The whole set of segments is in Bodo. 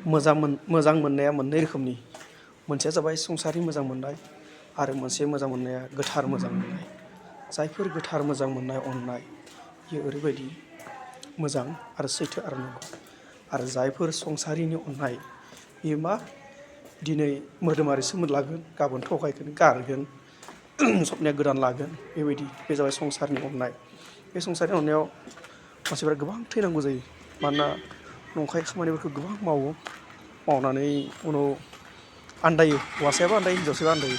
मोजां मोननाया मोननै रोखोमनि मोनसेया जाबाय संसारि मोजां मोननाय आरो मोनसे मोजां मोननाया गोथार मोजां मोननाय जायफोर गोथार मोजां मोननाय अननाय बेयो ओरैबायदि मोजां आरो सैथो आरो नंगौ आरो जायफोर संसारिनि अननाय बेयो मा दिनै मोदोमारि सोमोन्दो लागोन गाबोन थगायगोन गारगोन सपनाया गोदान लागोन बेबायदि बे जाबाय संसारनि अननाय बे संसारनि अननायाव मानसिफोरा गोबां थैनांगौ जायो मानोना नंखाय खामानिफोरखौ गोबां मावनानै उनाव आन्दायो हौवासायाबो आन्दायो हिन्जावसायाबो आन्दायो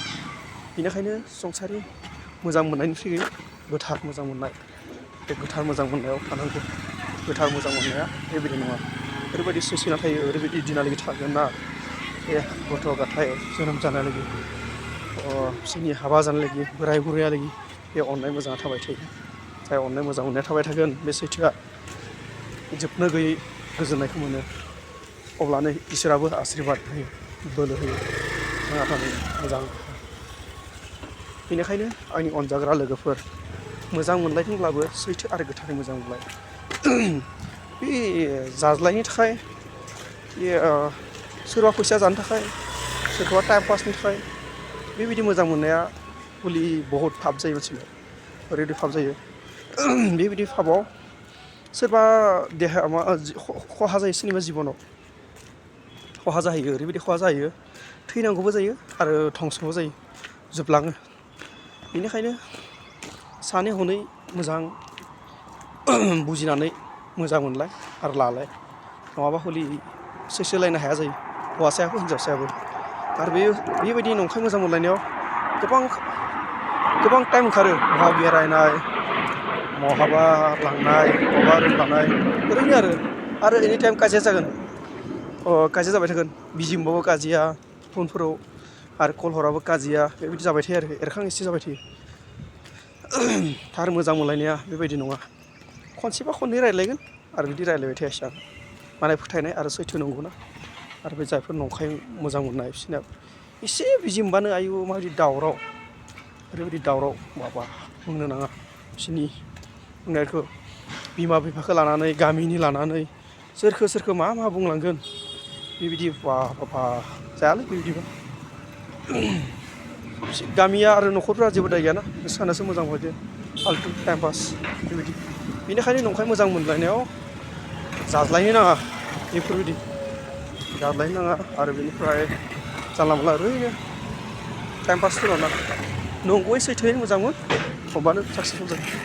बेनिखायनो संसारि मोजां मोननायनि सिगां गोथार मोजां मोननाय बे गोथार मोजां मोननायाव थानांगौ गोथार मोजां मोननाया बेबायदि नङा ओरैबायदि सौसिना थायो ओरैबायदि दिनालागि थागोन ना बे गथ' गथाय जोनोम जानायालागि बिसोरनि हाबा जानायालागि बोराय बुरैयालागि बे अननाय मोजाङा थाबाय थायो जाय अननाय मोजां मोननाया थाबाय थागोन बे सैथोआ जोबनो गैयै गोजोननायखौ मोनो अब्लानो इसोराबो आशिर्बाद होयो बोलो होयो थांना थानो मोजां बेनिखायनो आंनि अनजाग्रा लोगोफोर मोजां मोनलायदोंब्लाबो सैथो आरो गोथारै मोजां मोनलाय बे जाज्लायनि थाखाय बे सोरबा फैसा जानो थाखाय सोरखौबा टाइम पासनि थाखाय बेबायदि मोजां मोननाया हलि बहुद फाब जायो मानसिनाव ओरैबायदि फाब जायो बेबायदि फाबाव सोरबा देहा खहा जायो सोरनिबा जिबनाव खहा जाहैयो ओरैबायदि खहा जाहैयो थैनांगौबो जायो आरो धंसबो जायो जोबलाङो बेनिखायनो सानै हनै मोजां बुजिनानै मोजां मोनलाय आरो लालाय नङाबा हलि सैसोलायनो हाया जायो हौवासायाबो हिन्जावसायाबो आरो बेबायदि नंखाय मोजां मोनलायनायाव गोबां टाइम ओंखारो बहा बेरायनाय बहाबा लांनाय बहाबा रुम लानाय ओरैनो आरो एनि टाइम काजिया जागोन काजिया जाबाय थागोन बिजि मोनबाबो काजिया फनफोराव आरो कल हराबो काजिया बेबायदि जाबाय थायो आरो एरखां एसि जाबाय थायो थार मोजां मोनलायनाया बेबायदि नङा खनसेबा खननै रायज्लायगोन आरो बिदि रायज्लायबाय थायासै आं माने फोथायनाय आरो सैथो नंगौना आरो बे जायफोर नंखाय मोजां मोननाय बिसोरना एसे बिजि मोनबानो आयु माबायदि दावराव ओरैबायदि दावराव माबा बुंनो नाङा बिसोरनि बुंनायखौ बिमा बिफाखौ लानानै गामिनि लानानै सोरखौ मा बुंलांगोन बेबायदि बाबा जायालै बेबायदिबा गामिया आरो न'खरफ्रा जेबो दाय गैयाना सानैसो मोजां मोनदों फाल्थु टाइम पास बेबायदि बेनिखायनो नंखाय मोजां मोनलायनायाव जाज्लायनो नाङा बेफोरबायदि जाज्लायनो नाङा आरो बेनिफ्राय जानला मोनला ओरैनो टाइम पास खालामनो नाङा नंगौयै सैथोयै मोजां मोन अब्लानो साक्सेसफुल जागोन